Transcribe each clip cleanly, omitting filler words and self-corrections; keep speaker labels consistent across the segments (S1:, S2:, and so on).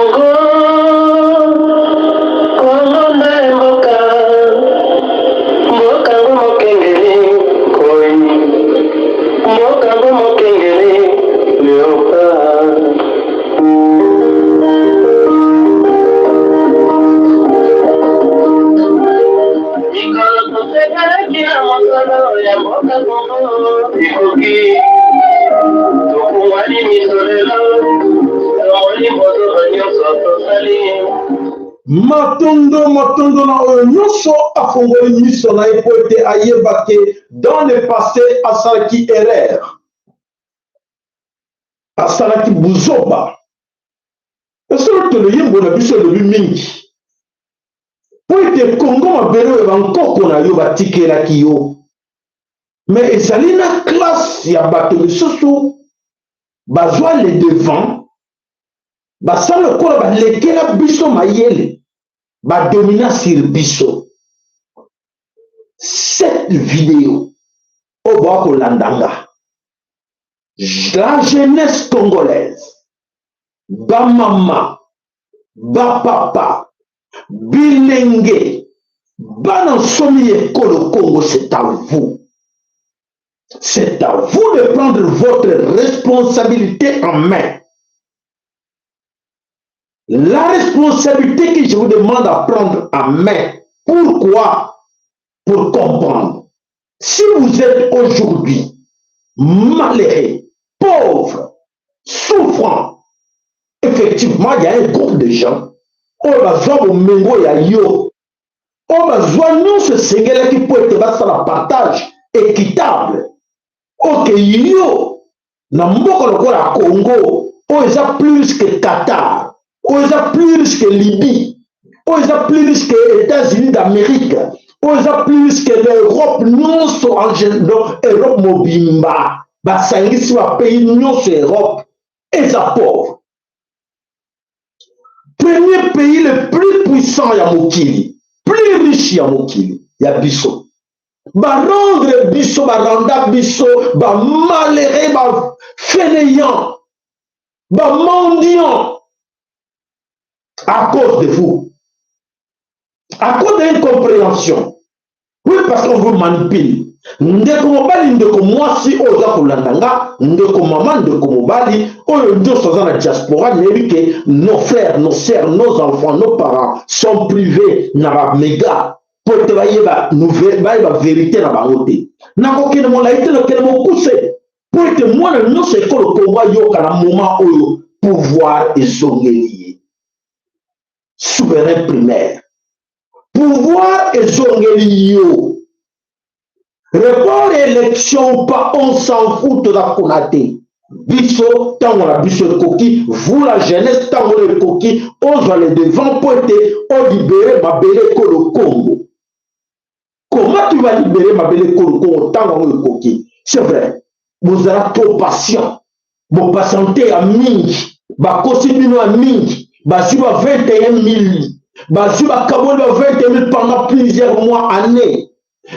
S1: Congo, Congo nde mboka, mboka ngo mokengeli koi, mboka ngo mokengeli leopard. Mikolo tosekelaki na mosolo ya mboka Congo ekoki, tofungwani miso lelo, tomoni bozoba nyonso tosali.
S2: Matondo, matondo na oyo nyonso afongoli miso na ye mpo ete ayeba ke dans le passé asalaki erreur, asalaki buzoba. Esolo te loyembo na biso elobi mingi mpo ete Kongo mabele oyo bankoko na yo batikelaki yo, me ezali na classe ya bato misusu bazwa le devant, basala lokola balekela biso mayele, badomina sur biso. Cette video oyo boa kolanda nga, la jeunesse congolaise, bamama, bapapa, bilenge, bana nsomi ya ekolo Congo, c'est à vous. C'est à vous de prendre votre responsabilité en main. La responsabilité que je vous demande à prendre en main. Pourquoi? Pour comprendre. Si vous êtes aujourd'hui malheureux, pauvre, souffrant, effectivement, il y a un groupe de gens oyo bazwa bomengo ya yo, oyo bazwa nyonso esengelaki mpo ete basala partage équitable, oke yo na mboka lokola Congo oyo eza plus que Qatar, oyo eza plus que Libye, oyo eza plus que États-Unis d'Amérique, oyo eza plus que l'Europe nyonso, donc Europe mobimba, basangisi ba pays nyonso Europe eza pauvre. Premier pays le plus puissant ya mokili, plus riche ya mokili ya biso, barendre biso, baranda biso bamalheureux, bafainéant, bamendiant à cause de vous, à cause de l'incompréhension. Oui, parce qu'on vous manipule. Ndeko mobali, ndeko mwasi oyo oza kolanda nga, ndeko mama, ndeko mobali oyo nyonso aza na diaspora, nayebi ke nos frères, nos sœurs, nos enfants, nos parents sont privés na bamega mpo ete bayeba nouvelle, bayeba verité na bango te. Nakokende molai te, nakokende mokuse mpo ete mwana nyonso ekolo Kongo ayoka na moment oyo pouvoir ezongeli ye. Souverain primaire, pouvoir ezongeli yo. Report élection ou pas, on s'en fout, toza kuna te. Biso ntango na biso ekoki, vous la jeunesse, ntango na ekoki, ozwa le devant mpo ete olibere mabele ekolo Congo. Comment tu vas libérer mabele ekolo Congo ntango yango ekoki? C'est vrai, bozala trop patient, bopatiente ya mingi, bakosi bino ya mingi, bazwi ba 21 000, bazwi bakaboli ba 21 000 pendant plusieurs mois, années,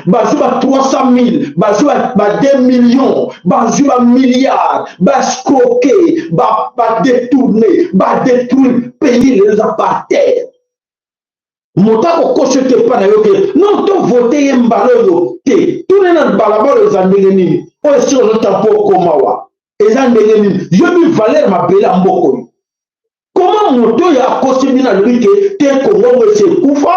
S2: bazwi ba 300 000, bazwi ba 2 millions, bazwi ba milliards, baescroke, badétourne, badétruire pays, lelo eza par terre. Moto akokosa ete epa na yo ke non, tovote ye mbala oyo te, tuna na balabala eza ndenge nini, oyo esi ozota mpo okomawa eza ndenge nini, yobi valeur mabele ya mboka oyo. Koma moto oyo akosi bino, alobi ke te, Kongo yango esi ekufa,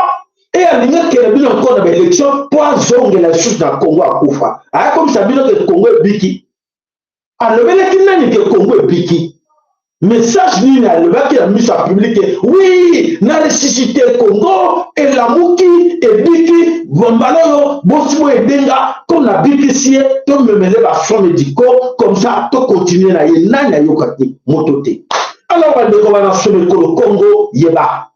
S2: e alingi akende bino encore na baélection mpo azongela lisusu na Kongo akufa, ayakomisa bino ke Kongo ebiki. Alobelaki nani ke Kongo ebiki? Message nini alobaki na miso ya public? Oui, na ressuscité Congo, elamuki, ebiki. Mbala oyo bosi boyo ebenga comme nabikisi ye, tomemele basoins médicaux, comme ça tocontinue na ye. Nani ayokaki? Moto te. Alors bandeko bana somo ekolo Congo, yeba,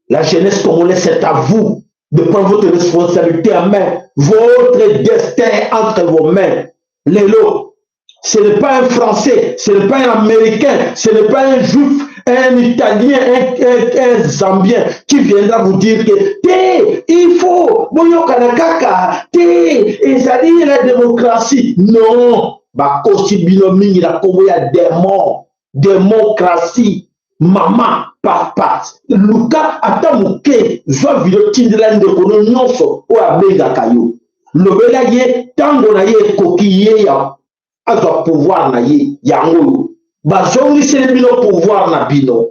S2: la jeunesse congolaise, c'est à vous de prendre votre responsabilité en main. Votre destin est entre vos mains. Lelo, ce n'est pas un Français, ce n'est pas un Américain, ce n'est pas un Juif, un Italien, un Zambien qui viendra vous dire que te, il faut, boyokana kaka, te, ezali la démocratie. Non, bakosi bino mingi na kombo ya démon, démocratie. Mama, papa, luka ata moke, zwa video, tindela ndeko no nyonso oyo abengaka yo, lobela ye ntango na ye ekoki, ye ya azwa pouvoir na ye. Yango oyo bazongiseli bino pouvoir na bino.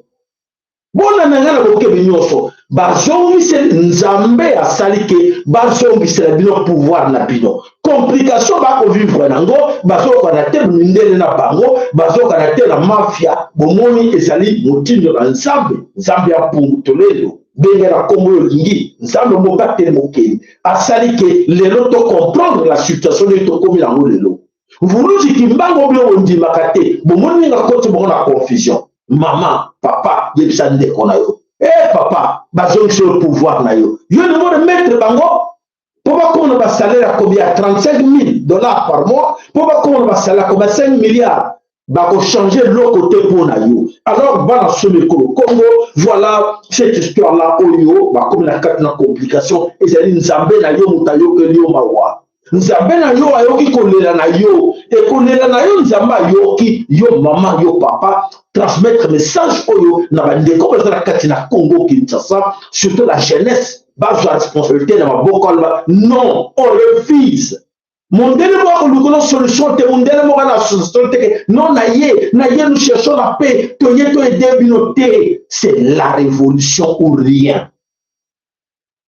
S2: Bona na ngai na bokebi nyonso, bazongiseli, Nzambe asali ke bazongisela bino pouvoir na bino. Complication bakovivre nango, bazokana te mindele na bango, bazokana te na mafia. Bomoni, ezali motindo na Nzambe, Nzambe ya mpungu tolelo, benge na nkombo oyo olingi, Nzambe mobateli mokeli, asali ke lelo to comprendre la situation ndenge tokomi nango lelo. Mvuluzi Kimbango, bino bondimaka te, bomoni ndenge akoti bango na confusion. Mama, papa, yebisa ndeko na yo: e papa, bazongisi yo pouvoir na yo, yo lingo remettre bango mpo bakoma na basalaire ya combien? Ya 35 000 $ par mois, mpo bakoma na basalaire ya combien? 5 milliards. Bakochange eloko te mpo na yo. Alors bana somi ekolo Congo, voilà cette histoire là oyo bakomi na kati na complication. Ezali Nzambe na yo moto ayokeli yo mawa, Nzambe na yo ayoki kolela na yo, ekolela na yo, Nzambe ayoki yo. Mama, yo papa, transmettre message oyo na bandeko baza na kati na Congo Kinshasa, surtout la jeunesse, bazwa responsabilité na maboko. Aloba: non, on refuse. Mondele moko akoluka na solution te, mondele moko na solution te ke non, na ye na ye, nous cherchons la paix, toye toaider bino te. C'est la révolution ou rien,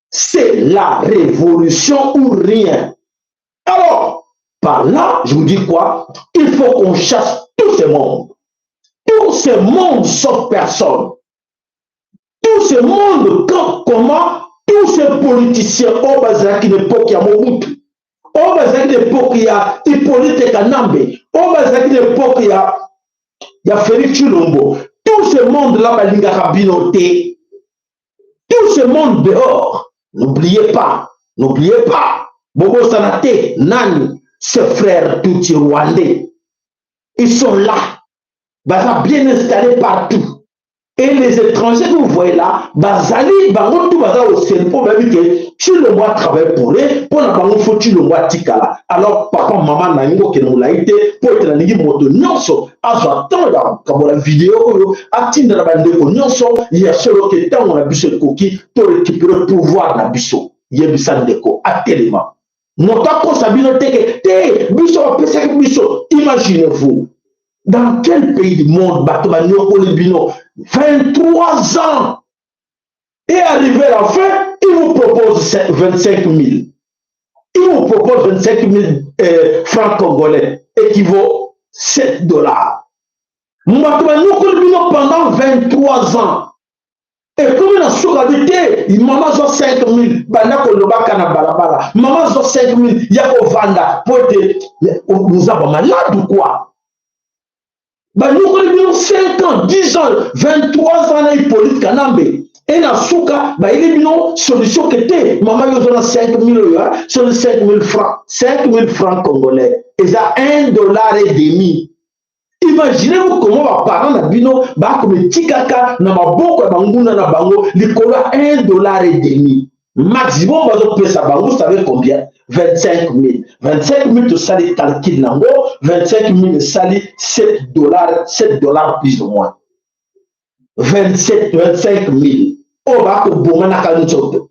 S2: c'est la révolution ou rien. Alors par là, je vous dis quoi? Il faut qu'on chasse tout ce monde, tout ce monde sauf personne, tout ce monde. Quand, comment tous ces politiciens oyo bazalaki na époque ya Mobutu, oyo bazalaki na époque ya Hippolyte Kanambe, oyo bazalaki na époque ya Félix Tshilombo, tout ce monde là balingaka bino te. Tout ce monde dehors. N'oubliez pas, n'oubliez pas, bobosana te nani? Ce frère tutsi rwandais, ils sont là, baza bien installés partout. Et les étrangers que vous voyez là, bazali bango tout baza osele mpo bayebi ke Tshilombo atravaille pour eux. Mpo na bango, faut Tshilombo atikala. Alors papa, mama, nalingi okende molai te mpo ete nalingi moto nyonso azwa ntango ya kokabola video oyo, atinda na bandeko nyonso ya solo ke ntango na biso ekoki, to récupérer pouvoir na biso. Yebisa ndeko atelema, moto akosa bino te ke te, biso bapesaki biso. Imaginez-vous, dans quel pays du monde bato banyokoli bino 23 ans et arrivé à la fin, il vous propose 25 000, il vous propose 25 000 francs congolais, équivaut 7 $? Bato banyokoli bino pendant 23 ans, ekomi na suka bi te, mama azwa 5 000, banda kolobaka na balabala, mama azwa 5 000 ya kovanda po ete oza bamalade quoi. Banyokoli bino 5 ans, 10 ans, 23 ans na Hippolyte Kanambe, e na suka bayeli bino solution ke te, mama, yo ozona 5 000 oyo, soki 5 000 francs, 5 000 francs congolais eza 1 dollar et demi. Imaginez-vous comment baparent na bino bakomitikaka na maboko ya banguna na bango likolo ya 1 dollar et demi maximum bazopesa bango. Savez combien? 25 000. 25 000, tosali calcul nango, 25 000 esali 7 $, 7 $ plus ou moins 27, 25 000 oyo bakobomanaka nzoto,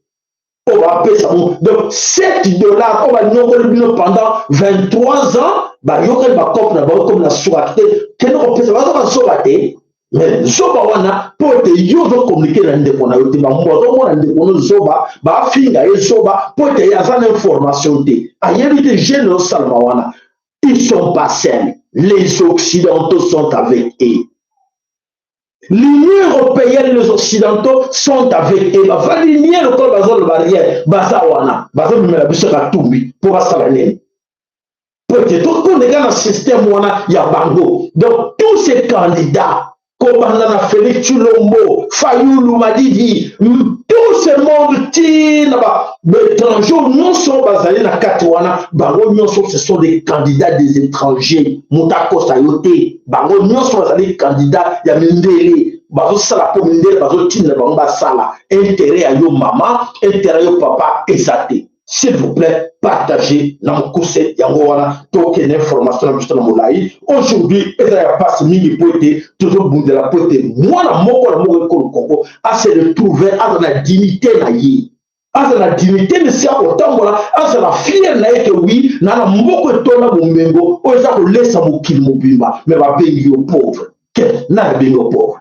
S2: oyo bapesa bango. Donc 7 $ oyo banyokoli bino pendant 23 ans, bayokani bakope na bango, komi na suka te, kende kopesa. Baza bazoba te, mais zoba wana mpo ete yo ozokommunike na ndeko na yo te. Bango bazomona ndeko no zoba, bafinga ye zoba mpo ete ye aza na information te, ayebi te jeune osalama wana. Ils sont pas seuls, les Occidentaux sont avec eux. L'Union européenne, les Occidentaux sont avec eux. Bafandi nie lokola bazoloba rien, baza wana, bazobimela biso Katumbi mpo basala nini? Po ete tokondeka na système wana ya bango. Donc tous ces candidats, kobanda na Félix Tshilombo, Fayulu Madidi, tout ce monde, ntina baétranger nyonso bazali na kati wana, bango nyonso, ce sont des candidats des étrangers. Moto akosa yo te, bango nyonso bazali candidat ya mindele, bazosala mpo mindele bazotinda bango basala. Intérêt ya yo mama, intérêt ya yo papa eza te. S'il vous plaît, partagez. Na mokuse yango wana, tokende information na biso na molai. Aujourd'hui eza ya mpasi mingi mpo ete tozobundela mpo ete mwana moko na moko ekolo Kongo ase retrouve, aza na dignité na ye, aza na dignité mesi ya kotambola, azala fier na ye ke oui, na mboka etonda bomengo oyo eza kolesa mokili mobimba. Me babengi yo pauvre ke nani? Abengi yo pauvre?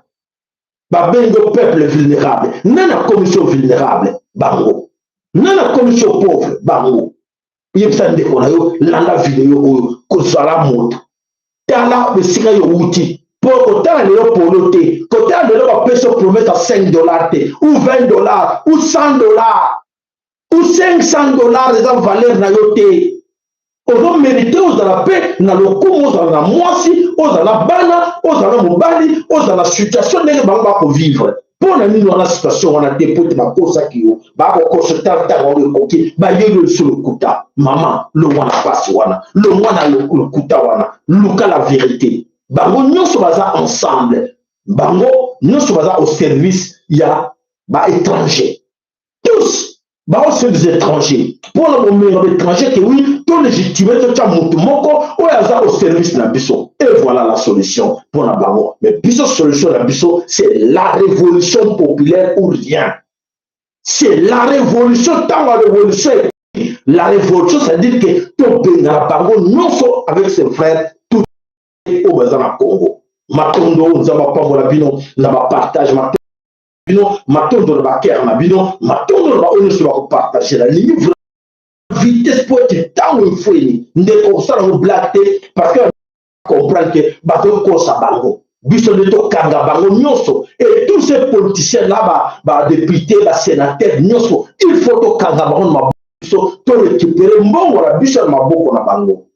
S2: Babengi yo peuple vulnérable. Nani akomisi yo vulnérable? Bango. Nani akomisi yo pauvre? Bango. Yebisa ndeko na yo, landa video oyo, kozala moto, tala esika yo wuti, mpo kotala lelo polo te, kotala lelo bapesi yo promesse ya 5 $ te, ou 20 $, ou 100 $, ou 500 $, eza valeur na yo te. Ozomérite ozala mpe na lokumu, ozala na mwasi, ozala na bana, ozala na mobali, ozala na situation ndenge bango bakovivre. Mpo na nini wana situation wana te? Mpo te bakosaki yo, bakokosa. Tala, ntango yango ekoki, bayeli yo liso lokuta. Mama, longwa na pasi wana, longwa na lokuta wana, luka la vérité. Bango nyonso baza ensemble, bango nyonso baza au service ya baétranger. Tous bango, c'est des étrangers. Mpona bomengo baétranger ke oui, to légitime, totya motu moko oyo aza au service na biso, et voilà la solution mpona bango. Mais biso, solution na biso, c'est la révolution populaire ou rien. C'est la révolution. Ntango ya révolution, la révolution, c'est à dire que tobengana bango nyonso avec ses frères, tout oyo baza na Congo. Matondo, Nzambe apambola bino na bapartage bino, matondo na bacœur na bino, matondo na baoyo nyonso bakopartage. Nalingi vitesse po ete ntango efweni, ndeko, kosala yango blague te, parce que comprendre ke bazokosa bango. Biso nde tokanga bango nyonso, et tous ces politiciens là, badéputé, basénateur nyonso, il faut tokanga bango na maboko. Biso torécupere mbongo na biso na maboko na bango.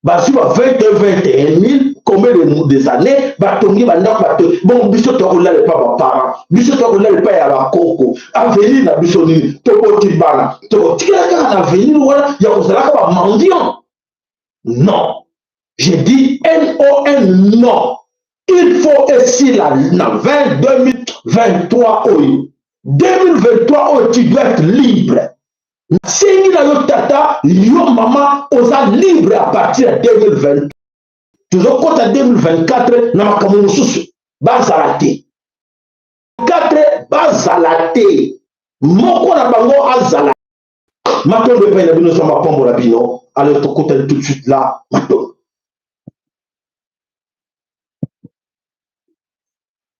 S2: Bazwi ba 21 21 000, combien de, des années batongi bandako bato. Bongo biso tokolala epa baparent, biso tokolala epai ya bakoko. Avenir na biso nini? Toboti bana, tokotikela kaka na avenir wana ya kozalaka bamendiant? Non, je dis non, non. Il faut esila na 20 2023 oyo. 2023 oyo, tu dois être libre. Nasengi na yo tata, yo mama, oza libre à partir ya 2023. Tozokɔta 2024 na makambo mosusu. Bazala te 4, bazala te moko na bango azala. Matondo epai na bino, Nzambe apambola bino. Alors tokutani tout de suite là. Matondo.